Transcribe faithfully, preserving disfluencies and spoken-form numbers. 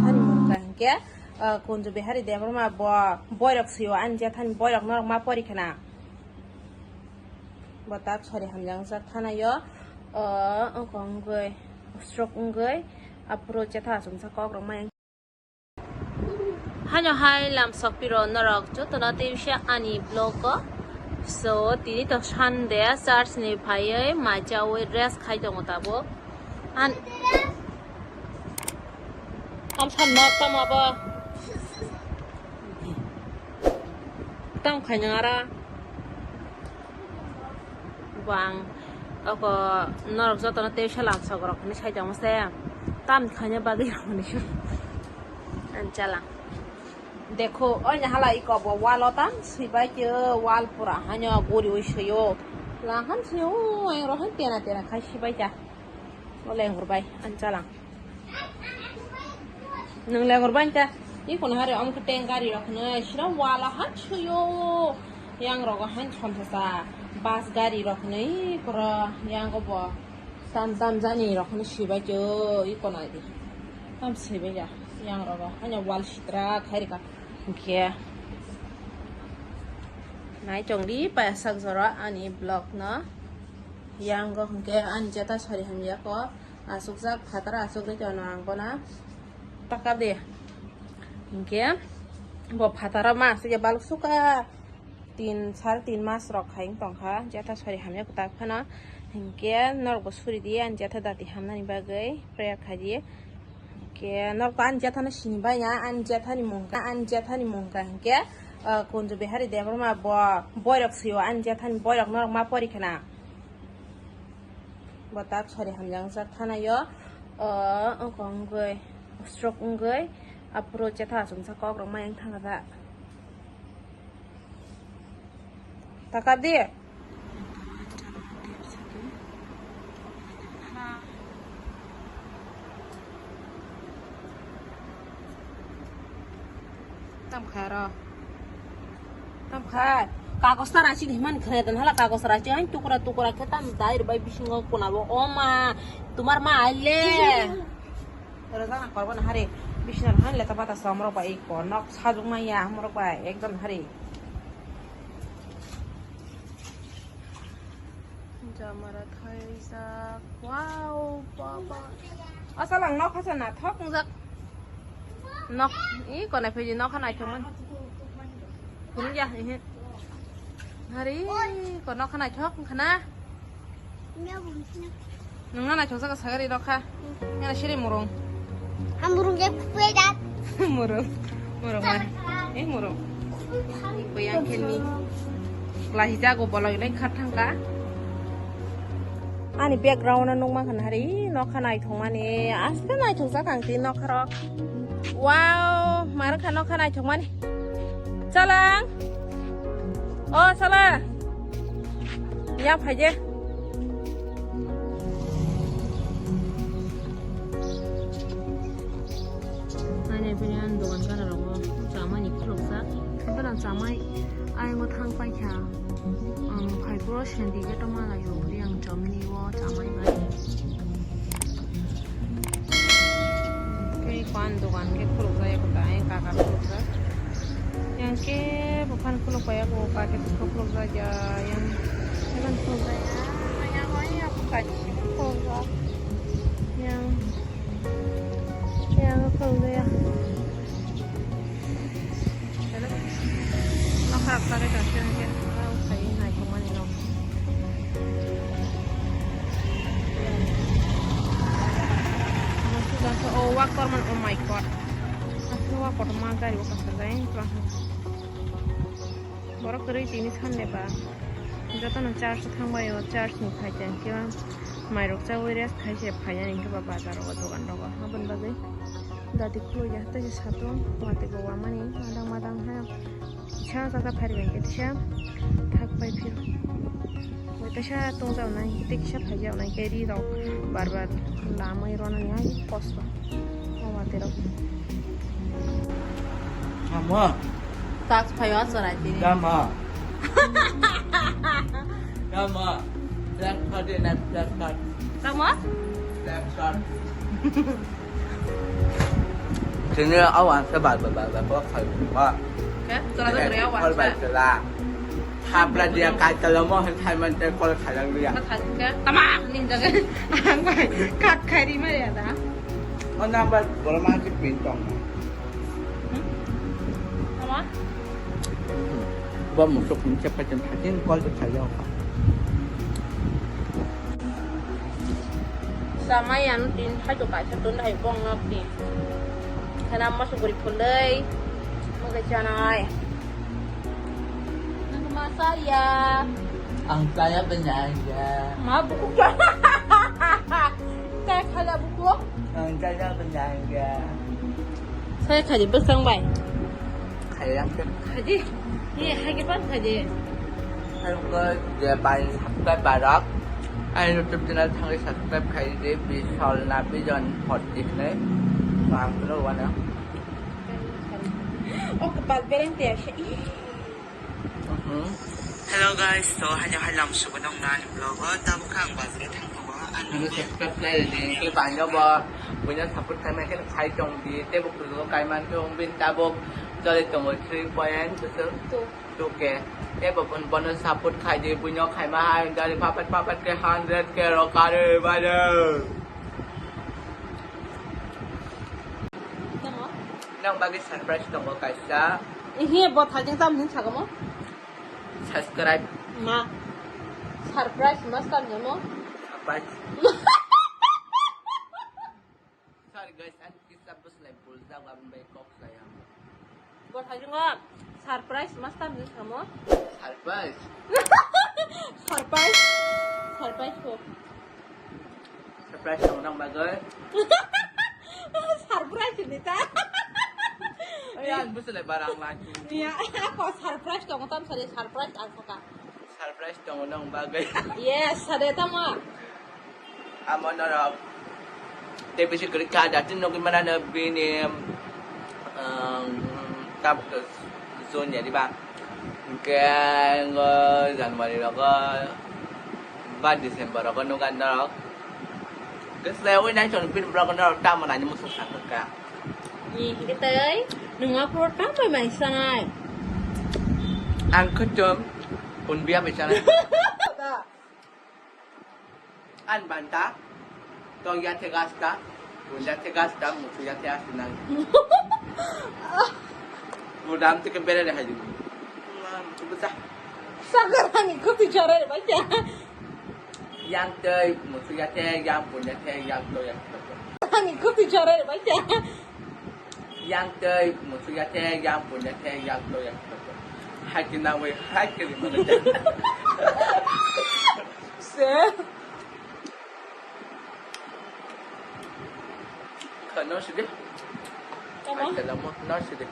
Thani mungka hinkhe, ah, Kunju Bihari Debbarma bo boirok sio ani jethani boirok norok ma pori khna. Bo tak sori hamjak jak thanayo, ah, wngkha wngwi stroke wngwi aphuru chetha achomsa kok rok ma. Haino hai lam sokpiro norok jotono tebisa ani vlog o. So, tini to Sunday, church ni phaiwi mai chawi rest khai tongo tabuk. An-, tam sam nok tamo abo. Tam khainang ara. Bang, oko norok jotono tebisa lam sok rok hinwi sai tongo se. Tam khaina bagwi rok hinwi su. An chala. Dekho, oini hala iko bo wall o tam swibai khe wall pura haino guriwi swio. Langkhan swio, o, ang rok han tena tena khai swibai ta. O lengur bai, an chalang. Nwng lengur bai ta, iko no hari omkhe tank gari rok hinwi sira wall o han swio. Yang rogo han somsasa bus gari rok hinwi pura yang o bo. Tam tam jani rok hinwi swibai khe o, iko nai di. Tam swibai ya, yang rogo. Hanya wall sitra khai rika. Hinkhe nai chong di payasak jora ani vlog no. Yang o hinkhe ani jeta sari hamya ko. Asukjak phataro asuk ri tono ang bono. Takap di. Hinkhe bo phataro ma asuk ya baluk suka. Tin, sar tin mas rok khai wng tongkha, jeta sori hamya kwtal phano. Hinkhe norokbo suri di, ani jeta dati hamnani bagwi prayer khai di. Hinkhe norokbo ani jeta no sini bai ya, ani jeta ni mung, ani jeta ni mung kha hinkhe, ah, Kunju Bihari Debbarma bo boirok sio, ani jeta ni boirok norok ma pori khna. Bo tak sori hamjak jak thanayo, ah, wngkha wngwi stroke wngwi aphuru jeta achomsa kok rok ma yang thangkha. Takap di. Tam kha ro. Tam kha. Kagos ta rachi ni man khre dan hala kagos rachi ang tukra tukra khe tam dai bai bisingo kona bo. O ma, tumar ma aile. Rojak na korbo na hari bisna han leta pata som rok bai ko nok sajung ma ya ham rok bai ekdom hari. Jamara thaijak. Wow, baba. Asal ang nok hasa na thok jak. Nok i konai phaji nok hanai thok man. Kun ya ihin. Hari ko nok hanai thok khana. Nungna naithok jaga sagari rokha. Yana siri murung. Hamurung je kupedat. Murung. Murung man. Eh, murung. Ikbo yang khenni. Klahi jago bolong ilai khat thangka. Ani background no nukma khan hari nokha naithok mani. Aste naithok jak ang ti nokha rok. Wow, mar kha nokha naithok mani. Chalang. O, sala. Ya, phaije. Nai, nai, bini ang dogan gana rogo. Chamani khulukjak. Bini chamai ayang o thang paikha. Ang phai puro sendi je tongma laio. Bini ang chamani o chamai bai. Khe pan dogan khe khulukjak, eko ta, eh, kagar khulukjak. Yang khe buphang khuluk pai, eko kake khulukjak ya, yang khe ban khulukjak ya, yang oi ya, kake khulukjak. Yang, yang khulukjak ya. Nokha rok tangwi tong khe, ah, khai naithokmani nok. Oh, wak korman, oh my God. Asli wak kotorma gari o kasar jai. Borok kwrwi tini Sunday ba. Jotono church o thangbai o, church ni phai tong khe mairok chaui rest khai se phai ani khe ba bazar rogo, dogan rogo. Aboni bagwi dati khuluk ya, tei se satung watwi bo wamani madang madang ha. Kisa jaga phari bai khe kisa thak pai phio. Bo kisa tong jak nai, tei kisa phai jak nai khe ri rok bar bar lamwi rw nani hai kosto. O watwi rok. Amo. Tak phai o chwrai tini. Tamo. Tamo. Black card ni, black card. Tamo? Black card. Tini au ang se bar bar bar bar kok khai ba. Ke? Chwla da kore au ang se. Kol bai chwla. Thapra dia kai chwla mo hai khai man te kol khai lang dia. Ma khai ke? Tama ning jaga. Ang bai kak khai ri ma ya da. O number bolo ma ki pin tong. Hmm? Tama? Ba musuk ni chep ka chen thakin kol de khai ya. Samai ano tin thai to kaisa tun thai bong nok tin. Khana masuk guri phundai. Mo ke chanai. Nang ma saya. Ang saya benyaya. Ma buku. Kaya khala buku. Ang saya benyaya. Saya khaji besang bai. Khaji yang ke. Khaji. Ye, hai ke pan khaji. Hello guys, je bai subscribe barok. Ai YouTube channel thangwi subscribe khai di, Bishal na Bijon forty hinwi. Ang kulo wana. O kapal bereng te ashe. Mhm. Hello guys, so hanya halam sugunong nan vlog. Tabuk ang bazar thang. Ano subscribe khai di, ke banyo bo, punya support khai mai khai tong di, tebo kulo kai man tong bin tabuk jole tong three point two. Two K. Tebo bun bono support khai di, buino khai ma hai dari papat papat ke hundred ke rokare bade. Nang bagwi surprise tongo kaisa. Ihe bo thajeng tam hin sagamo. Subscribe. Ma. Surprise mas tam jamo. Surprise. Sorry guys, ang kisa bus lai bul jago abang bai kok saya. Bo thajeng surprise mas tam hin sagamo. Surprise. Surprise. Surprise ko. Surprise tongo nang bagwi. Surprise ni ta. Ay, ang busi lai barang lagi. Ya, ako surprise tongo tam sari surprise ang saka. Surprise tongo nang bagwi. Yes, sade tamo. Amo norok. Tei bisi kwrwi kha da tin nugwi mana no bini, um, tabuk to June ya diba. Hwnkhe ngo January rogo ba December rogo nuga norok. Hwnkhe swlaiwi nai chwng bini borok norok tamo naini muchung sakha kha. Ni hwnkhe tei nwng aphuru tamo bai sanai. Ang khutum hwn biya bai sanai. An banta, tong yate gasta, bun yate gasta, musu yate asinang. Budam tike bere de hajim. Busa. Sagarani kutu chore bacha. Yang tei musu yate, yang bun yate, yang to yate. Ani kutu chore bacha. Yang tei musu yate, yang bun yate, yang to yate. Hati nawi, hati ni mana. Se. Kha no sidi. Tamo? Ai, tela mo, no sidi.